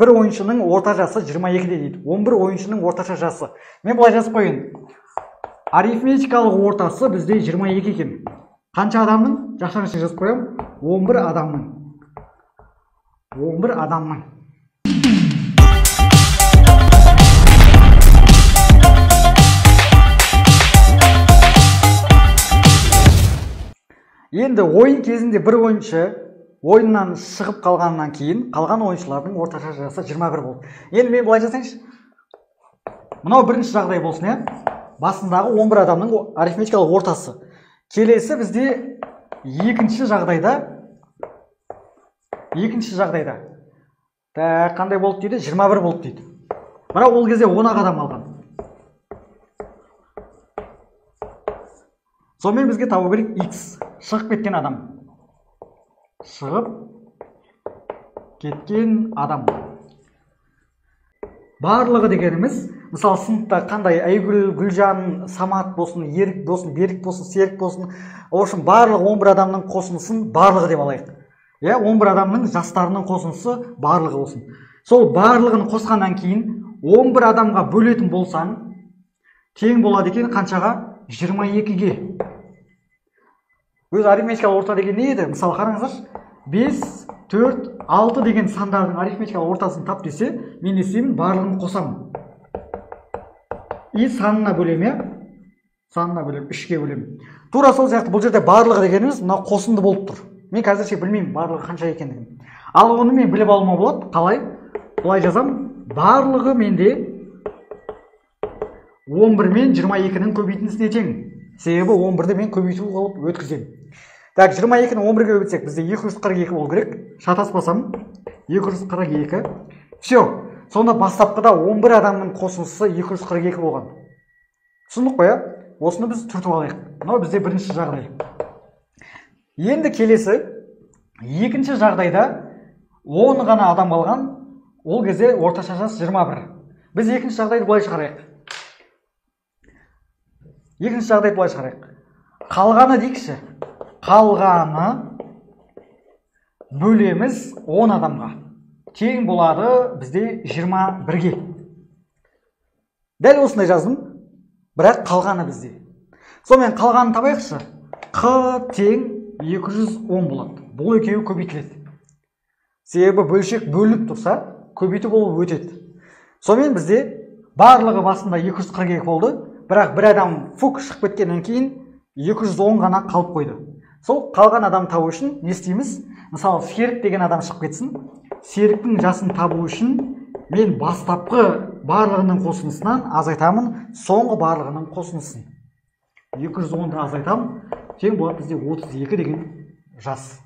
Бір ойыншының орта жасы 22-де дейді. 11 ойыншының орташа жасы. Мен былай жазып қояйын. Арифметикалық ортасы бізде 22 екен. Қанша адамның? Жақшаның ішіне жазып қоямын. 11 адамның. 11 адамның. Енді ойын кезінде бір ойыншы ойыннан шығып қалғаннан кейін қалған ойыншылардың орташа жасы 21 болды. Енді мен былай жасайыншы. Мынау бірінші жағдай болсын, иә? Басындағы 11 адамның арифметикалық ортасы. Келесі бізде екінші жағдайда так, қандай болды дейді? 21 болды дейді. Бірақ ол кезде 10 адам алған. Сонымен бізге табу керек X, шығып кеткен адам. Шығып кеткен адам. Барлығы дегеніміз, мысалы сыныпта қандай Айгүл, Гүлжан, Самат болсын, Ерік болсын, Берік болсын, Серік болсын, в общем, барлық 11 адамның қосындысын барлығы деп алайық. Иә, 11 адамның жастарының қосындысы барлығы болсын. Сол барлығын қосқаннан кейін 11 адамға бөлетін болсаң, тең болады екен қаншаға? 22-ге. Өз арифметикалық орта деген не еді? Мысалы қараңыздаршы, 5, 4, 6 деген сандардың арифметикалық ортасын тап десе, мен не істеймін? Барлығын қосамын. И санына бөлемін, иә? Санына бөлемін, 3-ке бөлемін. Тура сол сияқты бұл жерде барлығы дегеніміз мынау қосынды болып тұр. Мен қазірше білмеймін барлығы қанша екендігін. Ал оны мен біліп алуыма болады. Қалай? Былай жазамын. Барлығы менде 11 мен 22-нің көбейтіндісіне тең. Себебі 11-ді мен көбейту қылып өткіземін. Так, 22-ні 11-ге көбейтсек, бізде 242 болу керек. Шатаспасам, 242. Все. Сонда бастапқыда 11 адамның қосындысы 242 болған. Түсіндік қой, иә? Осыны біз түртіп алайық. Мынау бізде бірінші жағдай. Енді келесі, екінші жағдайда 10 ғана адам қалған, ол кезде орташа жас 21. Біз екінші жағдайды былай шығарайық. Екінші жағдайды былай шығарайық. Қалғаны дейікші. Қалғаны бөлеміз 10 адамға. Тең болады бізде 21-ге. Дәл осындай жаздым, бірақ қалғаны бізде. Сонымен қалғанын табайықшы. Қ тең 210 болады. Бұл екеуі көбейтіледі. Себебі бөлшек бөлініп тұрса, көбейту болып өтеді. Сонымен бізде барлығы басында 242 болды. Бірақ бір адам фук шығып кеткеннен кейін 210 ғана қалып қойды. Сол қалған адам табу үшін не істейміз? Мысалы, Серік деген адам шығып кетсін. Серіктің жасын табу үшін мен бастапқы барлығының қосындысынан азайтамын соңғы барлығының қосындысын. 210-ды азайтамын, тең болады бізде 32 деген жас.